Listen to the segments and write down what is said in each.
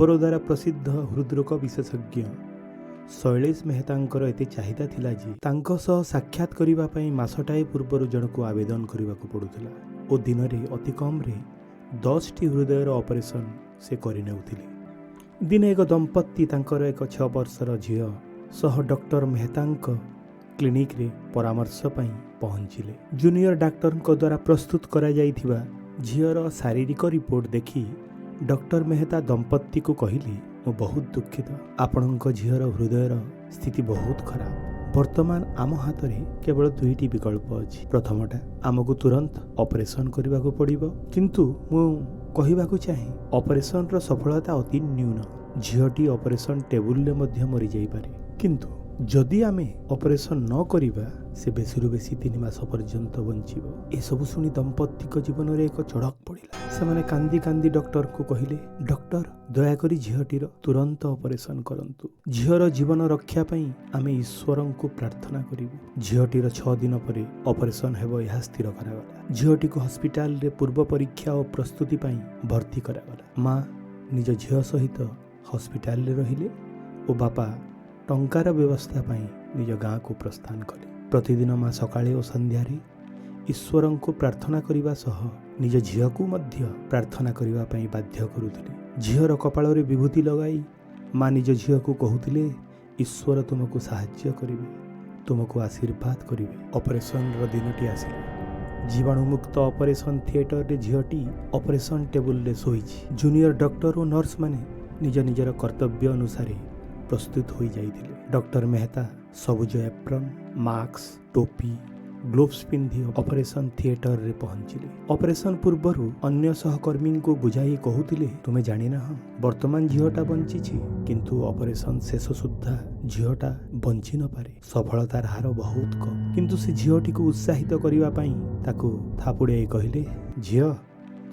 ବରୋଦାର ପ୍ରସିଦ୍ଧ ହୃଦରୋଗ ବିଶେଷଜ୍ଞ ଶୈଳେଶ ମେହତାଙ୍କର ଏତେ ଚାହିଦା ଥିଲା ଯେ ତାଙ୍କ ସହ ସାକ୍ଷାତ କରିବା ପାଇଁ ମାସଟାଏ ପୂର୍ବରୁ ଜଣକୁ ଆବେଦନ କରିବାକୁ ପଡ଼ୁଥିଲା ଓ ଦିନରେ ଅତି କମ୍ରେ 10ଟି ହୃଦୟର ଅପରେସନ୍ ସେ କରିନେଉଥିଲେ। ଦିନେ ଏକ ଦମ୍ପତି ତାଙ୍କର ଏକ 6 ବର୍ଷର ଝିଅ ସହ ଡକ୍ଟର ମେହତାଙ୍କ କ୍ଲିନିକରେ ପରାମର୍ଶ ପାଇଁ ପହଞ୍ଚିଲେ। ଜୁନିୟର ଡାକ୍ତରଙ୍କ ଦ୍ୱାରା ପ୍ରସ୍ତୁତ କରାଯାଇଥିବା ଝିଅର ଶାରୀରିକ ରିପୋର୍ଟ ଦେଖି ଡକ୍ଟର ମେହତା ଦମ୍ପତିକୁ କହିଲେ, "ମୁଁ ବହୁତ ଦୁଃଖିତ। ଆପଣଙ୍କ ଝିଅର ହୃଦୟର ସ୍ଥିତି ବହୁତ ଖରାପ। ବର୍ତ୍ତମାନ ଆମ ହାତରେ କେବଳ ଦୁଇଟି ବିକଳ୍ପ ଅଛି। ପ୍ରଥମଟା, ଆମକୁ ତୁରନ୍ତ ଅପରେସନ୍ କରିବାକୁ ପଡ଼ିବ। କିନ୍ତୁ ମୁଁ କହିବାକୁ ଚାହେଁ, ଅପରେସନର ସଫଳତା ଅତି ନ୍ୟୁନ। ଝିଅଟି ଅପରେସନ୍ ଟେବୁଲରେ ମଧ୍ୟ ମରିଯାଇପାରେ। କିନ୍ତୁ ଯଦି ଆମେ ଅପରେସନ୍ ନ କରିବା, ସେ ବେଶୀରୁ ବେଶୀ 3 ମାସ ପର୍ଯ୍ୟନ୍ତ ବଞ୍ଚିବ।" ଏସବୁ ଶୁଣି ଦମ୍ପତିଙ୍କ ଜୀବନରେ ଏକ ଚଡ଼କ ପଡ଼ିଲା। ସେମାନେ କାନ୍ଦି କାନ୍ଦି ଡକ୍ଟରଙ୍କୁ କହିଲେ, "ଡକ୍ଟର, ଦୟାକରି ଝିଅଟିର ତୁରନ୍ତ ଅପରେସନ୍ କରନ୍ତୁ। ଝିଅର ଜୀବନ ରକ୍ଷା ପାଇଁ ଆମେ ଈଶ୍ୱରଙ୍କୁ ପ୍ରାର୍ଥନା କରିବୁ।" ଝିଅଟିର 6 ଦିନ ପରେ ଅପରେସନ୍ ହେବ, ଏହା ସ୍ଥିର କରାଗଲା। ଝିଅଟିକୁ ହସ୍ପିଟାଲରେ ପୂର୍ବ ପରୀକ୍ଷା ଓ ପ୍ରସ୍ତୁତି ପାଇଁ ଭର୍ତ୍ତି କରାଗଲା। ମା ନିଜ ଝିଅ ସହିତ ହସ୍ପିଟାଲରେ ରହିଲେ ଓ ବାପା ଟଙ୍କାର ବ୍ୟବସ୍ଥା ପାଇଁ ନିଜ ଗାଁକୁ ପ୍ରସ୍ଥାନ କଲେ। ପ୍ରତିଦିନ ମା ସକାଳେ ଓ ସନ୍ଧ୍ୟାରେ ଈଶ୍ୱରଙ୍କୁ ପ୍ରାର୍ଥନା କରିବା ସହ ନିଜ ଝିଅକୁ ମଧ୍ୟ ପ୍ରାର୍ଥନା କରିବା ପାଇଁ ବାଧ୍ୟ କରୁଥିଲେ। ଝିଅର କପାଳରେ ବିଭୂତି ଲଗାଇ ମା ନିଜ ଝିଅକୁ କହୁଥିଲେ, "ଈଶ୍ୱର ତୁମକୁ ସାହାଯ୍ୟ କରିବେ, ତୁମକୁ ଆଶୀର୍ବାଦ କରିବେ।" ଅପରେସନର ଦିନଟି ଆସିଲା। ଜୀବାଣୁମୁକ୍ତ ଅପରେସନ ଥିଏଟରରେ ଝିଅଟି ଅପରେସନ ଟେବୁଲରେ ଶୋଇଛି। ଜୁନିୟର ଡକ୍ଟର ଓ ନର୍ସମାନେ ନିଜ ନିଜର କର୍ତ୍ତବ୍ୟ ଅନୁସାରେ ପ୍ରସ୍ତୁତ ହୋଇଯାଇଥିଲେ। ଡକ୍ଟର ମେହତା ସବୁଜ ଏପ୍ରନ୍, ମାସ୍କ, ଟୋପି, ଗ୍ଲୋଭ୍ସ ପିନ୍ଧି ଅପରେସନ ଥିଏଟରରେ ପହଞ୍ଚିଲେ। ଅପରେସନ ପୂର୍ବରୁ ଅନ୍ୟ ସହକର୍ମୀଙ୍କୁ ବୁଝାଇ କହୁଥିଲେ, "ତୁମେ ଜାଣିନାହ, ବର୍ତ୍ତମାନ ଝିଅଟା ବଞ୍ଚିଛି, କିନ୍ତୁ ଅପରେସନ ଶେଷ ସୁଦ୍ଧା ଝିଅଟା ବଞ୍ଚି ନପାରେ। ସଫଳତାର ହାର ବହୁତ କମ୍।" କିନ୍ତୁ ସେ ଝିଅଟିକୁ ଉତ୍ସାହିତ କରିବା ପାଇଁ ତାକୁ ଥାପୁଡ଼ାଇ କହିଲେ, "ଝିଅ,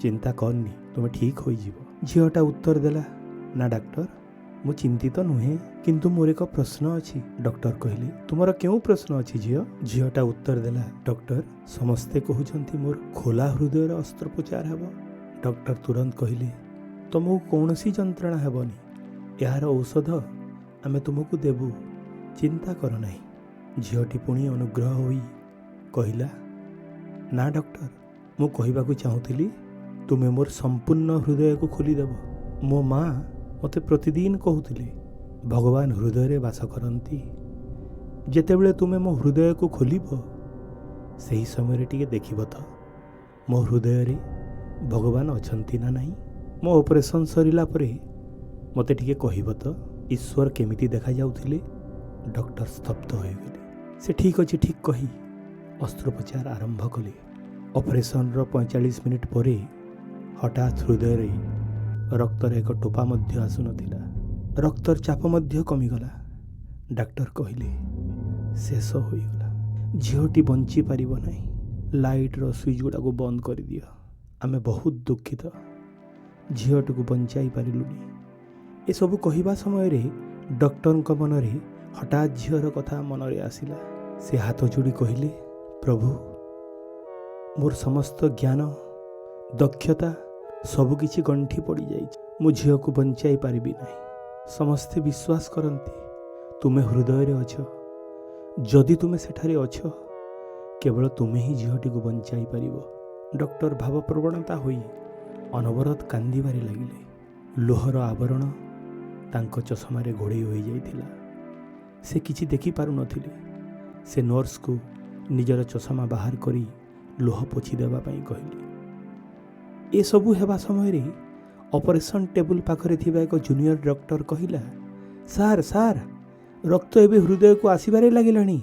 ଚିନ୍ତା କରନି, ତୁମେ ଠିକ୍ ହୋଇଯିବ।" ଝିଅଟା ଉତ୍ତର ଦେଲା, "ନା ଡାକ୍ତର, ମୁଁ ଚିନ୍ତିତ ନୁହେଁ, କିନ୍ତୁ ମୋର ଏକ ପ୍ରଶ୍ନ ଅଛି।" ଡକ୍ଟର କହିଲେ, "ତୁମର କେଉଁ ପ୍ରଶ୍ନ ଅଛି ଝିଅ?" ଝିଅଟା ଉତ୍ତର ଦେଲା, "ଡକ୍ଟର, ସମସ୍ତେ କହୁଛନ୍ତି ମୋର ଖୋଲା ହୃଦୟର ଅସ୍ତ୍ରୋପଚାର ହେବ।" ଡକ୍ଟର ତୁରନ୍ତ କହିଲେ, "ତୁମକୁ କୌଣସି ଯନ୍ତ୍ରଣା ହେବନି। ଏହାର ଔଷଧ ଆମେ ତୁମକୁ ଦେବୁ, ଚିନ୍ତା କର ନାହିଁ।" ଝିଅଟି ପୁଣି ଅନୁଗ୍ରହ ହୋଇ କହିଲା, "ନା ଡକ୍ଟର, ମୁଁ କହିବାକୁ ଚାହୁଁଥିଲି, ତୁମେ ମୋର ସମ୍ପୂର୍ଣ୍ଣ ହୃଦୟକୁ ଖୋଲିଦେବ। ମୋ ମା ମୋତେ ପ୍ରତିଦିନ କହୁଥିଲେ, ଭଗବାନ ହୃଦୟରେ ବାସ କରନ୍ତି। ଯେତେବେଳେ ତୁମେ ମୋ ହୃଦୟକୁ ଖୋଲିବ, ସେହି ସମୟରେ ଟିକେ ଦେଖିବ ତ ମୋ ହୃଦୟରେ ଭଗବାନ ଅଛନ୍ତି ନା ନାହିଁ। ମୋ ଅପରେସନ୍ ସରିଲା ପରେ ମୋତେ ଟିକେ କହିବ ତ ଈଶ୍ୱର କେମିତି ଦେଖାଯାଉଥିଲେ।" ଡକ୍ଟର ସ୍ତବ୍ଧ ହୋଇଗଲେ। ସେ ଠିକ୍ ଅଛି ଠିକ୍ କହି ଅସ୍ତ୍ରୋପଚାର ଆରମ୍ଭ କଲେ। ଅପରେସନର 45 ମିନିଟ୍ ପରେ ହଠାତ୍ ହୃଦୟରେ ରକ୍ତର ଏକ ଟୋପା ମଧ୍ୟ ଆସୁନଥିଲା। ରକ୍ତର ଚାପ ମଧ୍ୟ କମିଗଲା। ଡାକ୍ତର କହିଲେ, "ଶେଷ ହୋଇଗଲା। ଝିଅଟି ବଞ୍ଚିପାରିବ ନାହିଁ। ଲାଇଟ୍ର ସୁଇଚ୍ ଗୁଡ଼ାକୁ ବନ୍ଦ କରିଦିଅ। ଆମେ ବହୁତ ଦୁଃଖିତ, ଝିଅଟିକୁ ବଞ୍ଚାଇ ପାରିଲୁନି।" ଏସବୁ କହିବା ସମୟରେ ଡକ୍ଟରଙ୍କ ମନରେ ହଠାତ୍ ଝିଅର କଥା ମନରେ ଆସିଲା। ସେ ହାତ ଯୋଡ଼ି କହିଲେ, "ପ୍ରଭୁ, ମୋର ସମସ୍ତ ଜ୍ଞାନ, ଦକ୍ଷତା ସବୁକିଛି ଗଣ୍ଠି ପଡ଼ିଯାଇଛି। ମୁଁ ଝିଅକୁ ବଞ୍ଚାଇ ପାରିବି ନାହିଁ। ସମସ୍ତେ ବିଶ୍ୱାସ କରନ୍ତି ତୁମେ ହୃଦୟରେ ଅଛ। ଯଦି ତୁମେ ସେଠାରେ ଅଛ, କେବଳ ତୁମେ ହିଁ ଝିଅଟିକୁ ବଞ୍ଚାଇ ପାରିବ।" ଡକ୍ଟର ଭାବପ୍ରବଣତା ହୋଇ ଅନବରତ କାନ୍ଦିବାରେ ଲାଗିଲେ। ଲୁହର ଆବରଣ ତାଙ୍କ ଚଷମାରେ ଘୋଡ଼େଇ ହୋଇଯାଇଥିଲା। ସେ କିଛି ଦେଖିପାରୁନଥିଲେ। ସେ ନର୍ସକୁ ନିଜର ଚଷମା ବାହାର କରି ଲୁହ ପୋଛି ଦେବା ପାଇଁ କହିଲେ। ଏସବୁ ହେବା ସମୟରେ ଅପରେସନ୍ ଟେବୁଲ ପାଖରେ ଥିବା ଏକ ଜୁନିୟର ଡକ୍ଟର କହିଲା, "ସାର୍, ସାର୍, ରକ୍ତ ଏବେ ହୃଦୟକୁ ଆସିବାରେ ଲାଗିଲାଣି।"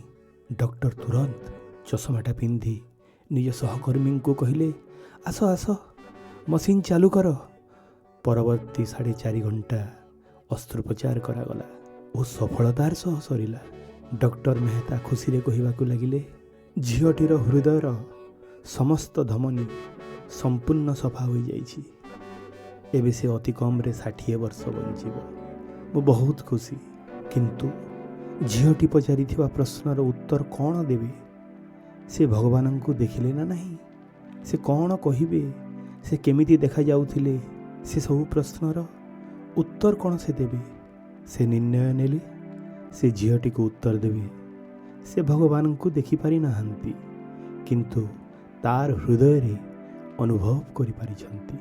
ଡକ୍ଟର ତୁରନ୍ତ ଚଷମାଟା ପିନ୍ଧି ନିଜ ସହକର୍ମୀଙ୍କୁ କହିଲେ, "ଆସ, ଆସ, ମସିନ୍ ଚାଲୁ କର।" ପରବର୍ତ୍ତୀ 4.5 ଘଣ୍ଟା ଅସ୍ତ୍ରୋପଚାର କରାଗଲା ଓ ସଫଳତାର ସହ ସରିଲା। ଡକ୍ଟର ମେହତା ଖୁସିରେ କହିବାକୁ ଲାଗିଲେ, "ଝିଅଟିର ହୃଦୟର ସମସ୍ତ ଧମନୀ ସମ୍ପୂର୍ଣ୍ଣ ସଫା ହୋଇଯାଇଛି। ଏବେ ସେ ଅତି କମ୍ରେ 60 ବର୍ଷ ବଞ୍ଚିବ। ମୁଁ ବହୁତ ଖୁସି।" କିନ୍ତୁ ଝିଅଟି ପଚାରିଥିବା ପ୍ରଶ୍ନର ଉତ୍ତର କ'ଣ ଦେବେ? ସେ ଭଗବାନଙ୍କୁ ଦେଖିଲେ ନା ନାହିଁ? ସେ କ'ଣ କହିବେ? ସେ କେମିତି ଦେଖାଯାଉଥିଲେ? ସେ ସବୁ ପ୍ରଶ୍ନର ଉତ୍ତର କ'ଣ ସେ ଦେବେ? ସେ ନିର୍ଣ୍ଣୟ ନେଲେ ସେ ଝିଅଟିକୁ ଉତ୍ତର ଦେବେ, ସେ ଭଗବାନଙ୍କୁ ଦେଖିପାରି ନାହାନ୍ତି, କିନ୍ତୁ ତାର ହୃଦୟରେ ଅନୁଭବ କରିପାରିଛନ୍ତି।